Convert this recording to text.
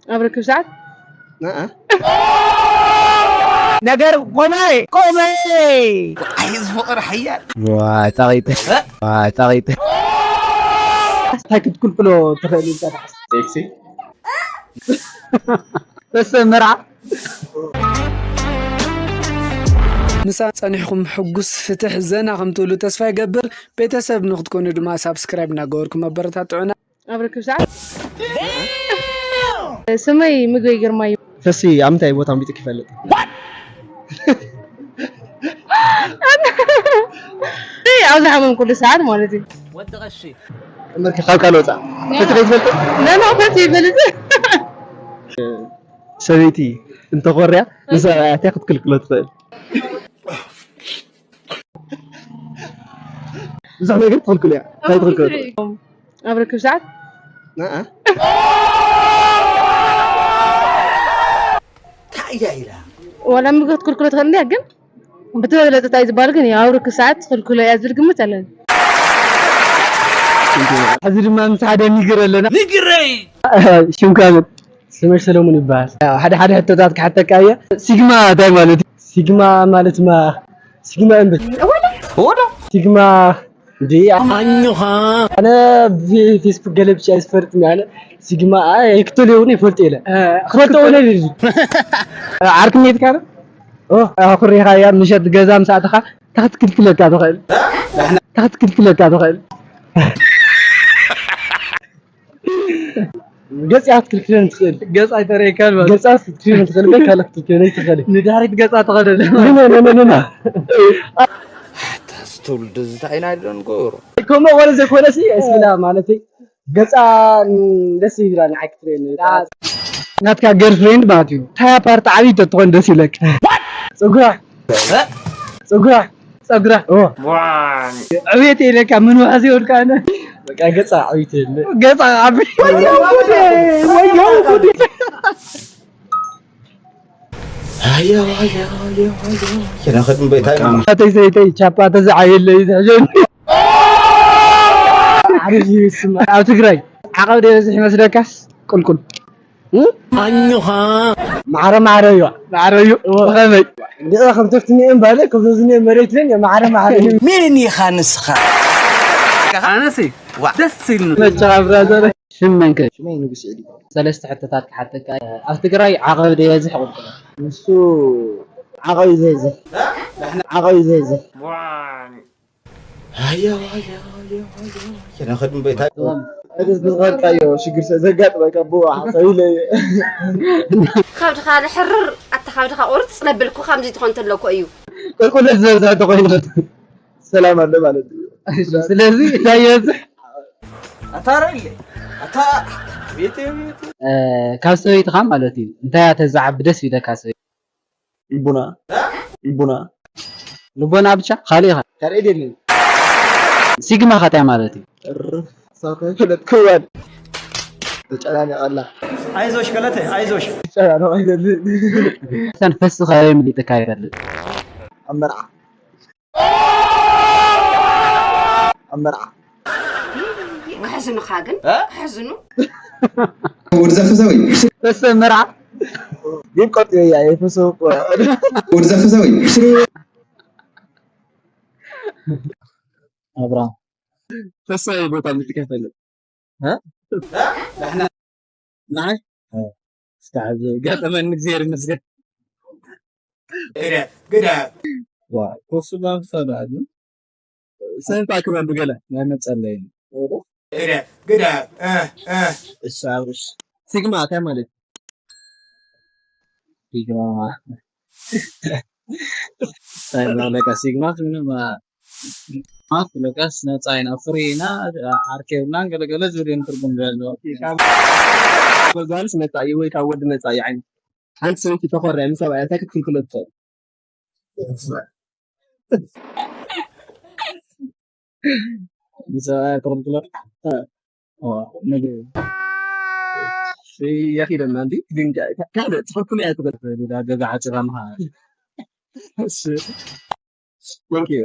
ኣብ ርክብ ሰዓት ኣኣ ነገር ቆመ ቆመ። ኣይ እዚ ፍቕሪ ሓያል ዋይ ጣቂተ ዋይ ጣቂተ። እንታይ ክትክልክሎ ትኽእል ኢልካ ትሓስብ? ሴክሲ በሰ መርዓ ምሳና ጸኒሕኩም ሕጉስ ፍትሕ ዘና ከም ትብሉ ተስፋ ይገብር። ቤተሰብ ንክትኮኑ ድማ ሳብስክራይብ እናገበርኩም ኣበረታትዑና። ኣብ ርክብ ሰዓት ስመይ ምግበይ ግርማ እዩ። ፈሲ ኣብ ምንታይ ቦታ ኣምቢጥክ ይፈልጥ? ኣብ ዝሓመምኩሉ ሰዓት ማለት እዩ። እምበርከ ካብ ቃል ወፃእ ፈቲ ከይትፈልጥ? ነኖ ፈት ይፈልጥ ሰበይቲ እንተኾርያ ንሰብኣያ እንታይ ክትክልክሎ ትኽእል? ብዙሕ ነገር ትኽልክሎ እያ። እንታይ ትኽልክሎ ትኽእል? ኣብ ርክብ ሰዓት ንኣ እንታይ እያ ኢላ ዋላ ምግቢ ክትክልክሎ ትኽእል እንዲያ ግን ብትበለጠ እንታይ ዝበሃል ግን ኣብ ርክብ ሰዓት ትኽልክሎ እያ ዝብል ግምት ኣለኒ። ሕዚ ድማ ምስ ሓደ ንግር ኣለና። ንግረይ ሽምካ መን? ስመይ ሰለሙን ይበሃል። ሓደ ሓደ ሕቶታት ክሓተካ እየ። ሲግማ እንታይ ማለት እዩ? ሲግማ ማለት ማ ሲግማ እንብል ወዶ ሲግማ እንዲ ኣኞኻ ኣነ ፌስቡክ ገለ ብቻ ይስፈልጥ ያለ ሲግማ ኣይክተል እውን ይፈልጥ የለ ክፈልጥ እውን ይል ዓርክነትካ ኩሪኻያ ምሸት ገዛ ምስ ኣተኻ ታክትክልክለካ ትኽእል ታክትክልክለካ ትኽእል ገጽ ክትክልክለን ትኽእል ገጽ ኣይተረየካን ማለት ገጽ ክትክልክለን ትኽእል ካልእ ክትክልክለን ትኽእል ንድሕሪት ገጻ ተኸደለ ንነነነና ትውልዲ ዝታይ ናይ ደንጎሮ ከምኡ ኾነ ዘይኮነሲ እስላ ማለተይ ገጻ ደስ ይብላ ንዓይ ክትርእየኒ ናትካ ገርፍሬንድ ማለት እዩ ታያ ፓርቲ ዓብዪ ተትኾን ደስ ይብለክ ፀጉራ ፀጉራ ፀጉራ ዕቤት ኢለካ ምን ዋዚ ወድካ ኣነ በቃ ገጻ ዓብይቲ የለ ገጻ ዓቢ ናኸድን በይታይ ተይ ተይ ተይ ቻፓ ተዝዓየለ እዩ ዝሕሸኒ ዓሪፍ እዩ ስማ ኣብ ትግራይ ዓቐብ ደ በዝሕ ይመስለካስ ቁልቁል ኣኞኻ ማዕረ ማዕረ እዩ ማዕረ እዩ ብኸመይ እንዲኣ ከም ተፍትኒኦም ባለ ከም ዘዝኒኦም መሬት ለን ማዕረ ማዕረ እዩ ሜን ኢኻ ንስኻ ኣነሲ ደስ ኢልኒ መቸኻ ብራዘር ሽም መንከ ሽመይ ንጉስ ዕዲ ሰለስተ ሕቶታት ክሓተካ ኣብ ትግራይ ዓቐብ ዶ የብዝሕ ቁልቁል ንሱ ዓቐብ ይዘዝሕ ዓቐብ ይዘዝሕ ናኸድን በይታይ ዝኸድካዮ ሽግር ስለ ዘጋጥመካ ብኡ ሓሳብ ኢለ እየ ከብድኻ ድሕርር ኣታ ከብድኻ ቁርፅ ለብል እኮ ከምዚ ትኾን ተለኮ እዩ ቁልቁለት ዝበዝሐ ተኮይኑ ሰላም ኣሎ ማለት እዩ ስለዚ እንታይ ይበዝሕ ኣታረለ ኣታ ቤት ቤት ካብ ሰበይትኻ ማለት እዩ እንታይ እያ ተዛዓቢ ደስ ይብለካ ሰበይቲ ልቡና ልቡና ልቦና ብቻ ካልእ ኢኻ ካልእ የለን ሲግማ ኸታይ ማለት እዩ ሳብ ከይፈለጥክዋን ተጨናኒቐላ ኣይዞሽ ገለተ ኣይዞሽ ጨናንቕ ኣይደልን ሰን ፈሲ ኸበይ ምሊጥካ ይፈልጥ ኣብ መርዓ ኣብ መርዓ ከሕዝኑኻ ግን ከሕዝኑ ወድዛ ፈሳዊ ፈሰ መርዓ ግን ቆርጥዮ እያ የፈሰው እኮ ወድዛ ፈሳዊ ኣብርሃም ፈሰ ቦታ ምጥቃ ይፈልጥ ንዓይ እስካብ ገጠመን እግዚኣብሔር ይመስገን ግደፍ ግደፍ ዋ ኮሱ ባንሳ ዳሉ ሰንታ ክበሉ ገለ ናይ መጸለይ ግደፍ ግደፍ እህ እህ እሺ አብርሽ ሲግማ እንታይ ማለት ሲግማ ለካ ሲግማ ምንም ማት ለካስ ነፃ ኢና ፍሪ ኢና ዓርኬ ብና ገለገለ ዝብል እዮም ትርጉም ዘለዎ ካብ ጓልስ ነፃ እዩ ወይ ካብ ወዲ ነፃ እዩ ዓይነት ሓንቲ ሰበይቲ ተኾርያ ምስ ሰብኣያ እንታይ ክትክልክሎ ትኽእል ንሰብኣያ ክኽልክሎ ምግቢ ያኺደና እንዲ ግን ካልእ ትኽክሉ እያ ትኽእል ገዛ ሓፂራ ምኻ Thank you.